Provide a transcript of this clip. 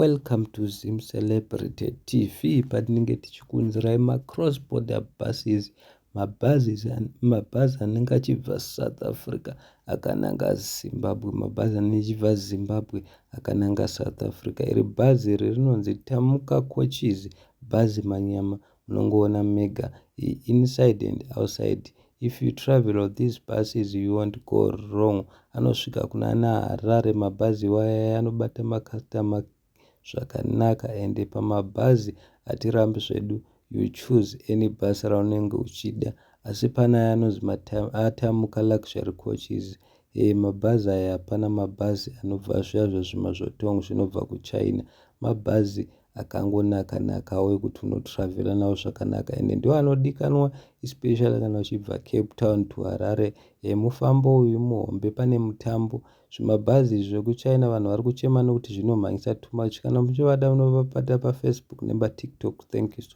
Welcome to Zim Celebrity TV, patinenge tichikunzirai macross border buses, mabhazi anenge achibva South Africa akananga Zimbabwe, mabhazi anenge achibva Zimbabwe akananga South Africa. Iri bhazi iri rinonzi Tamuka Coaches, bhazi manyama, munongoona mega inside and outside. If you travel on these buses, you won't go wrong. Anosvika kunana Harare mabhazi iwaya, anobata macustomer zvakanaka. Ende pamabhazi hatirambi zvedu, you choose any bus raunenge uchida, asi pana aya anonzi aTamuka Luxury Coaches. Mabhazi aya, hapana mabhazi anobva zviyazvo zvimazvotongo zvinobva kuChina. Mabhazi akangonaka nakawo ekuti unotravhela nawo zvakanaka, ende ndo anodikanwa, especially kana uchibva Cape Town to Harare. Mufambo uyu muhombe, pane mutambo. Zvimabhazi izvi zvekuChina, vanhu vari kuchema nekuti zvinomhanyisa too much. Kana muchivada, munovabata paFacebook nepaTikTok. Thank you so.